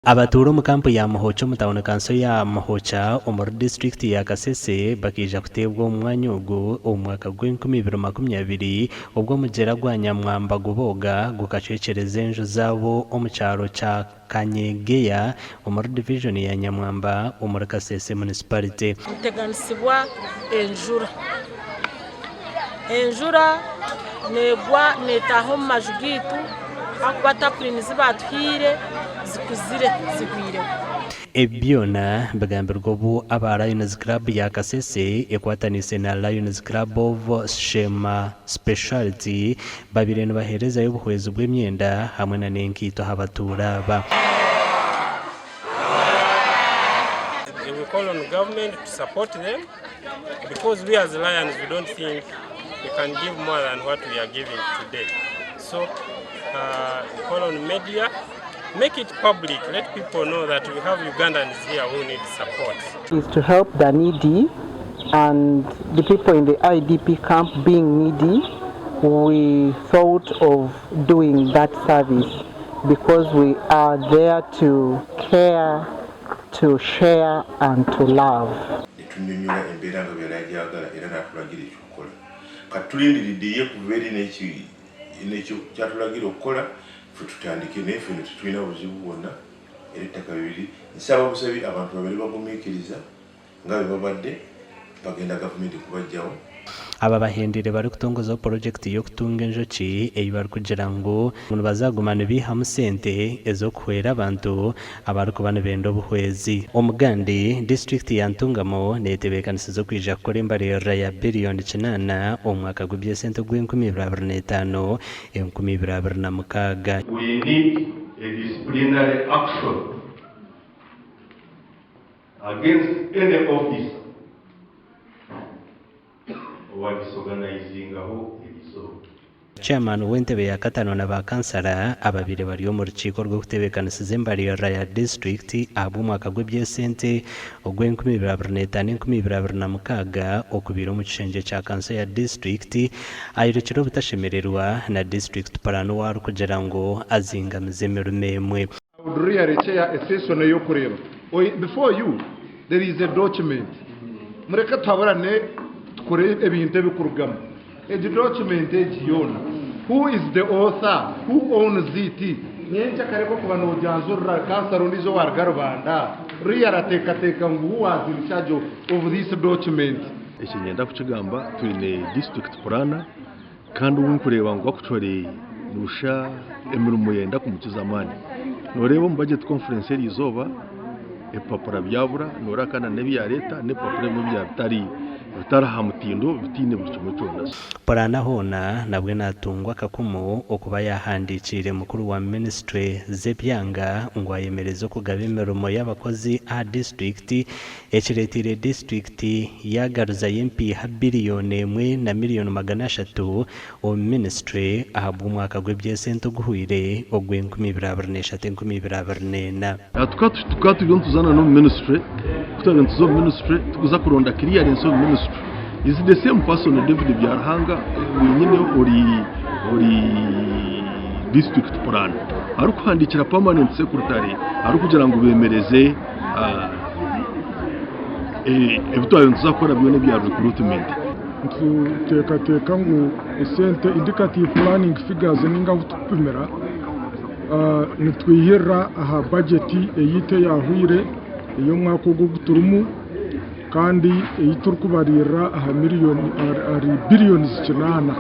Abatuura omu kampu ya Muhokya omu tauni kanso ya Muhokya omuri disiturikiti ya Kasese bakaija kuteebwa omu mwanya ogu omu mwaka gw'enkumi ibiri 20 obwo omugyera gwa Nyamwamba Gubooga gukacwekyereza enju zaabo omu kyaro kya Kanyegeya omuri divijoni ya Nyamwamba omuri Kasese Municipality. Nteganisibwa enjura. Enjura neegwa neetaaha omu maju gaitu ahakuba tapurini zi baatuhaire zikuzire zihwireho. Ebi byona bigambirwe obu aba Lions Club ya Kasese ekwataniise na Lions Club of Sheema Speciality babaire nibaheerezayo obuhwezi bw'emyenda hamwe na n'enkaito aha batuura aba. We call on government to support them because we as Lions we don't think we can give more than what we are giving today. So uh, call on media, make it public, let people know that we have Ugandans here who need support. Is to help the needy and the people in the IDP camp being needy, we thought of doing that service because we are there to care, to share and to love. Ne tunnyonnyola embeera nga bwe yali agyagala era n'atulagira eky'okukola. Kati tulindiridde ye kuva eri n'ekyo ky'atulagira okukola ffe tutandike naye ffe eno tetulina buzibu bwonna era ettaka bwe liri. Nsaba busabi abantu babeere bagumiikiriza nga bwe babadde bagenda gavumenti kubaggyawo. Aba bahendeire barikutongozaho purojekiti y'okutunga enjoki ei barikugira ngu nibazaguma nibaihamu sente ez'okuhwera abantu abarikuba nibenda obuhwezi. Omugandi, disiturikiti ya Ntungamo neyetebeekanisiza okwija kukora embaririra ya biriyoni kinaana omu mwaka gw'eby'esente ogw'enkumi ibiri 25, 2026. We need a disciplinary action against any officer owa disorganizingaho erizooba. Chairman w'entebe ya katano na ba kansara ababaire bari omu rukiiko rw'okutebeekanisiza embaririra ya disiturikiti ahabw'omwaka gw'eby'esente ogw'enkumi ibiri 25, 2026 okubaire omu kishengye kya kanso ya disiturikiti ayorekire obutashemererwa na disiturikiti puraani ou arikugira ngu azingamize emirimo emwe. I would really chair a session ey'okureeba before you there is a document mureke tuhaburane tukore ebintu ebikurugamu egi document egi yoona who is the author who owns it nyenkya kare kokuba nogyanjurira kansara ondiijo owaruga Rubanda really arateekateeka ngu who was in charge of this document. Eki niinyenda kukigamba twine district planner Kandi ou nkureeba ngu actually noshusha emirimo yenda kumukiza amaani. Noreeba omu budget conference eriizooba ebipapura byabura, noreeba kandi n'ebi yareeta n'ebipapura ebimwe byaba bitari bitari aha mutindo bitaine buri kimwe kyona. Puraana hoona nabwe natungwa akakumu okuba yahandikiire mukuru wa minisitule z'ebyanga ngu ayemereze okugaba emirimo y'abakozi aha disiturikiti Ekireteire disiturikiti yagaruzayo empiiha biriyoni emwe na miriyoni 300 omu minisitule ahabw'omwaka gw'eby'esente oguhweire ogw'enkumi ibiri 23, 2024. Tukaba turiyo nituza na n'omu ministry, ku twabaire nituza omu ministry turikuza kuronda clearance omu ministry, is the same person David Byaruhanga wenyine ori ori district planner arikuhandiikira permanent secretary arikugira ngu bemereze Ebi twabaire nituza kukora byona ebya recruitment. Nituteekateeka ngu esente indicative planning figures ninga ahu turikupimira nitwihirira aha bajeti eyaitu eyaahweire ey'omwaka ogu ogu turimu kandi ei turikubariirira aha miriyoni ahari biliyoni kinaana.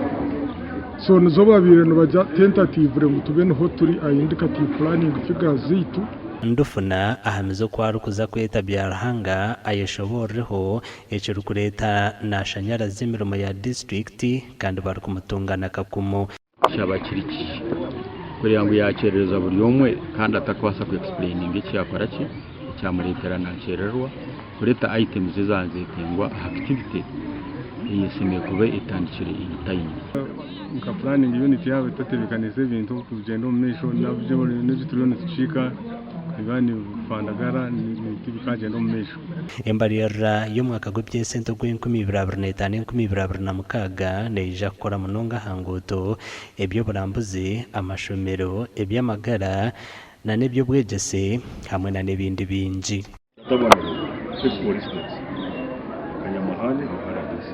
So nizo babaire nibagira tentatively ngu tube niho turi aha indicative planning figures zaitu. Ndufuna ahamize oku arikuza kweta Byaruhanga ayeshoboororeho ekirikureeta nashanyaraza emirimo ya disiturikiti kandi barikumutunga nakakumu. Kyaba kiri kihi kureeba ngu yakyerereza buri omwe kandi atakubaasa ku explaininga eki yakora ki ekyamureetera nakyerererwa kureeta items ezaaba nizetengwa aha activity eyeshemereire kuba etandikire in time. Nka planning unit yaaba etatebeekaniise ebintu kugyenda omu maisho nabyo n'ebi turiyo nitukiika nibiba nibifandagara tibikagyenda omu maisho. Embaririra y'omwaka gw'eby'esente ogw'enkumi ibiri 25, 2026 neija kukora munonga aha nguuto, eby'oburambuzi, amashomero, eby'amagara, na n'eby'obwegyese hamwe na n'ebindi bingi. Tabani, Principal Residence, Kanyamahane, RDC.